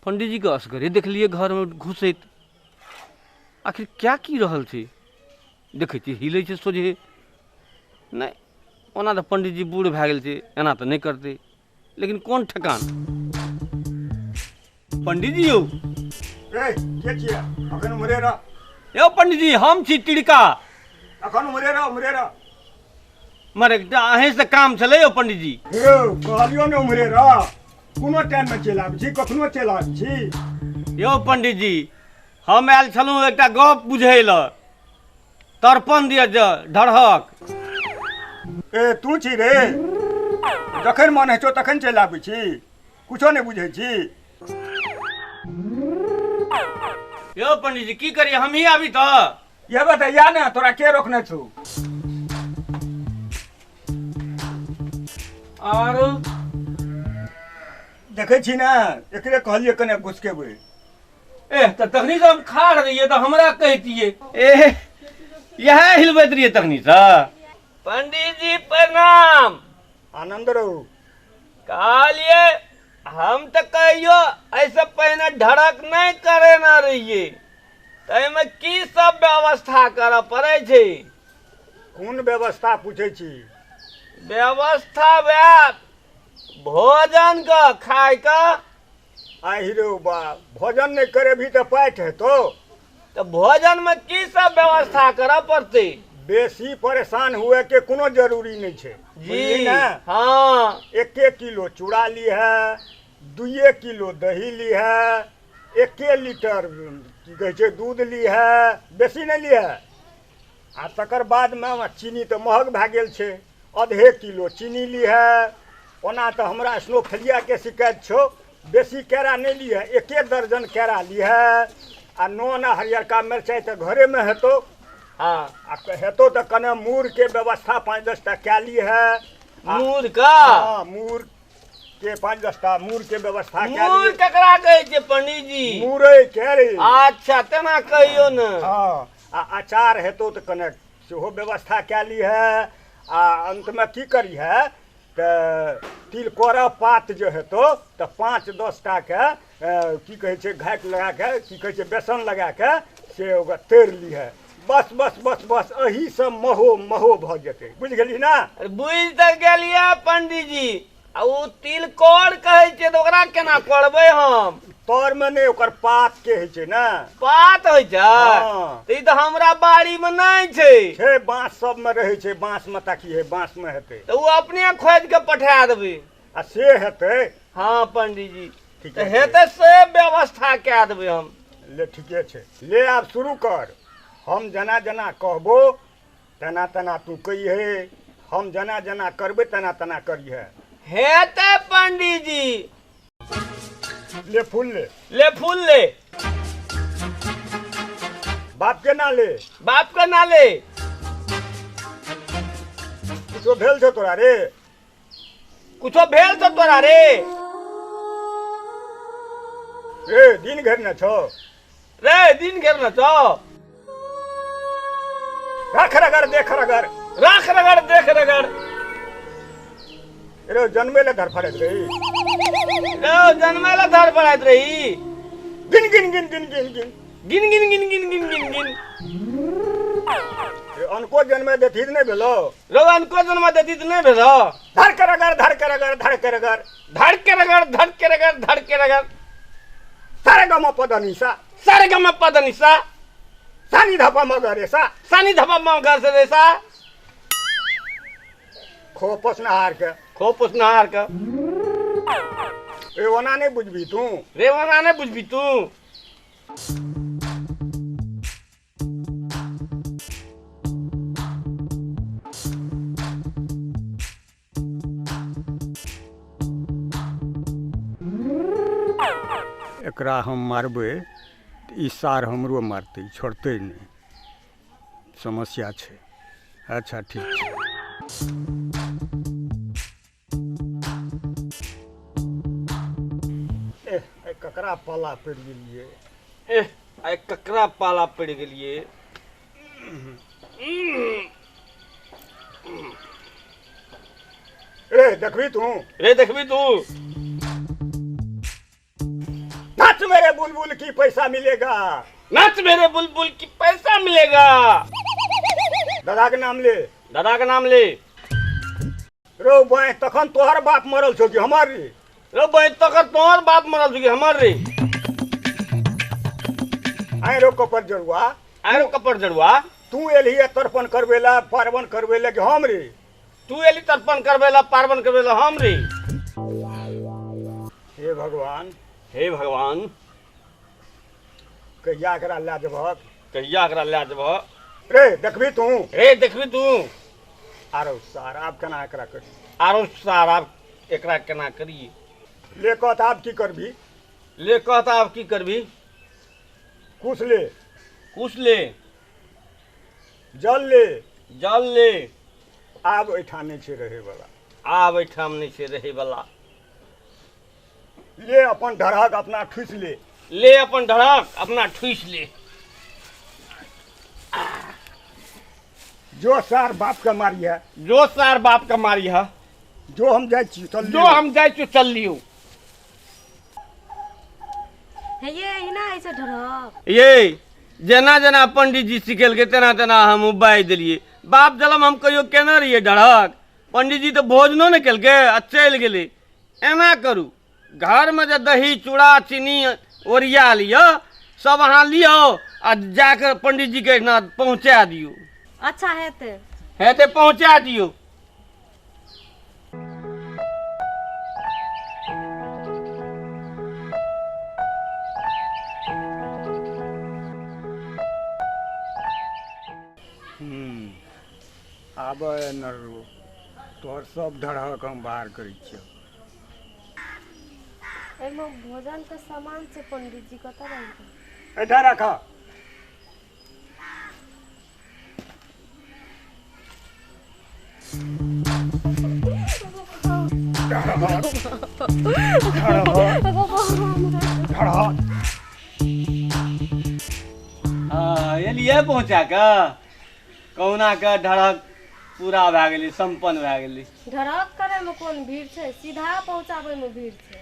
पंडीजीके असगरे देखलियै घरमे घुसैत। आखिर क्या की रहल छै? देखै छियै हिलै छै सोझे। नहि, ओना तऽ पंडीजी बूढ़ भए गेल छै, एना तऽ नहि करतै, लेकिन कोन ठेकान। पंडीजी यौ। ए, के छियै? अखन उम्हरे रह। यौ पंडीजी, हम छी टिड़का। अखन उम्हरे रह, उम्हरे रह। मरे एकटा अहीँसँ काम छलै यौ पंडीजी। यौ, कहलियौ ने उम्हरे रह। कोनो टाइममे चलि आबै छी, कखनो चलि आबै छी। यौ पंडीजी, हम आयल छलहुँ एकटा गप बुझै लए। तर्पण दिअ जे ढरहक। ए, तू छी रे? जखन मन होइ छौ तखन चलि आबै छी, कुछो नहि बुझै छी। यौ पंडीजी, की करियै, हमही आबी तऽ? एबे तऽ या ने, तोरा के रोकने छौ? आर देखै छी ने, एकरे कहलियै कने घुसकेबै। ए, तऽ तखनी से हम खाड़ रहियै तऽ हमरा कहितियै। ए, इएह हिलबैत रहियै तखनी से। पंडीजी प्रणाम। आनंद रहू। कहलियै हम तऽ कहियो एहिसँ पहिने ढड़क नहि करेने रहियै, ताहिमे की सब व्यवस्था करऽ पड़ै छै? कोन व्यवस्था पूछै छी? व्यवस्था वएह भोजन के खायके। आहि रे बा, भोजन नहि करेबही तऽ पाटि हेतौ। तऽ भोजनमे की सब व्यवस्था करऽ पड़तै? बेसी परेशान हुए के कोनो जरूरी नहि छै। जी। बुझली ने? हँ। एके किलो चूड़ा लीहे, दुइए किलो दही लीहे, एके लीटर की कहै छै दूध लीहे, बेसी नहि लीहे। आ तकर बादमे चीनी तऽ महग भए गेल छै, अधे किलो चीनी लीहे। ओना तऽ हमरा स्नोफेलियाके शिकायत छौ, बेसी केरा नहि लीहे, एके दर्जन केरा लीहे। आ नून आ हरियरका मिरचाइ तऽ घरेमे हेतौ। हँ। आ हेतौ तऽ कने मूरके व्यवस्था 5-10 टा कए लीहे। मूर का? हँ, मूर के 5-10 टा मूर के व्यवस्था कए मूर लीहे। ककरा कहै छै पंडीजी? मूरै के रे। अच्छा, तेना कहियौ ने। हँ, आ अचार हेतौ तऽ कने सेहो व्यवस्था कए लीहे। आ अन्तमे की करिहे तऽ तिलकोरा पात जे हेतौ तऽ 5-10 टाके की कहै छै घाटि लगा कऽ, की कहै छै बेसन लगा कऽ से ओकरा तरि लीहे। बस बस बस बस, एहीसँ महो महो भऽ जेतै। बुझि गेलही ने? बुझि तऽ गेलियै पंडीजी। आ ओ तिलकोर कहै छियै तऽ ओकरा केना करबै हम? तरमे नहि, ओकर पात के होइ छै ने। पात होइ छै? हँ। तऽ ई तऽ हमरा बाड़ीमे नहि छै। छै, बाँस सबमे रहै छै, बाँसमे ताकि हे, बाँसमे हेतै। तऽ ओ अपने खोजि कऽ पठा देबै। आ से हेतै। हँ पंडीजी। ठीके तऽ छै। हेतै से व्यवस्था कए देबै हम। ले, ठीके छै, ले आब शुरू कर। हम जेना जेना कहबो तेना तेना तू कहिहे, हम जेना जेना करबै तेना तेना करिहे। हेतै पंडीजी। ले फूल ले। ले फूल ले। बाप के ना ले। बाप के ना ले। कुछो भेल छौ तोरा रे? कुछो भेल छौ तोरा रे? रे दिन घेरने छौ। रे दिन घेरने छौ। रख रगड़ देख रगड़। रख रगड़ देख रगड़। रे जन्मे ले धरफड़ैत रही। रे जन्मे ले धरफड़ैत रही। गिन गिन गिन गिन गिन गिन। गिन गिन गिन गिन गिन गिन गिन। रे अनको जन्मे देथी तऽ नहि भेलो। रे अनको जन्म देती तऽ नहि भेलो। धर के रगड़ धर के रगड़ धर के रगड़। धर के रगड़ धर के रगड़ धर के रगड़। सारे गम पदनिसा। सारे गम पदनिसा। सानी धपा मगर सा। सानी धपा मगर से सा। खो पोसनहार के। खो पोसनहार के। रे ओना नहीं बुझबी तू। रे ओना नहीं बुझबी तू। एकरा हम मारबै तऽ ई सार हमरो मारतै, छोड़तै नहि। समस्या छै। अच्छा ठीक छै। एह, आइ ककरा पाला पड़ि गेलियै। एह, आइ ककरा पाला पड़ि गेलियै। रे देखबी तू। रे देखबी तू। नाच मेरे बुलबुल की पैसा मिलेगा। नाच मेरे बुलबुल की पैसा मिलेगा। दादा के नाम ले। दादा के नाम ले। रो बाय तखन तोहर बाप मरल छौ कि हमर रे? रो भाई तखन तोहर बाप मरल छौ कि हमर रे? आइ रो कपर जरुआ। आइ रो कपर जरुआ। तू एलही तर्पण करबे ला पार्वण करबे ला कि हम रे? तू एली तर्पण करबे ला पार्वण करबे ला हम रे? हे भगवान, हे भगवान, कहिया एकरा लए जेबहक? कहिया एकरा लए जेबहक रे? देखबी तू रे, देखबी तू। आरो सार आब केना एकरा करी? आरो सार आब एकरा केना करी? ले कह तऽ आब की करबी? ले कह तऽ आब की करबी? कुश ले। कुश ले। जल ले। जल ले। आब एहिठाम नहि छै रहैवला। आब एहिठाम नहि छै रहैवला। ले अपन ढरहक अपना ठुसि ले। ले अपन ढरहक अपना ठुसि ले। जो सार बाप के मारिहे। जो सार बाप के मारिहे। जो हम जाइ छी चल। जो हम जाइ छी चल लियौ। हे ये एहिना होइ छै ढरहक। ये जेना जेना पंडित जी सिखेलकै तेना तेना हम बाजि देलियै। बाप जलम हम कहियो केने रहियै ढरहक? पंडित जी तऽ भोजनो नहि केलकै आ चलि गेलै। एना करू, घरमे जे दही चूड़ा चीनी ओरिया लिअ, सब अहाँ लियौ आ जाकऽ पंडितजीके एहिना पहुँचा दियौ। अच्छा हेतै। हेतै, पहुँचा दियौ। आब नरू तोहर सब ढरहक हम बाहर करै छियौ। एहिमे भोजन के सामान छै पंडित जी, कतऽ रहतै? एहिठाम राख। हँ, एलियै पहुँचा कऽ। कहुना कऽ ढरक पूरा भए गेलै, सम्पन्न भए गेलै। ढरक करैमे कोन भीड़ छै, सीधा पहुँचाबैमे भीड़ छै।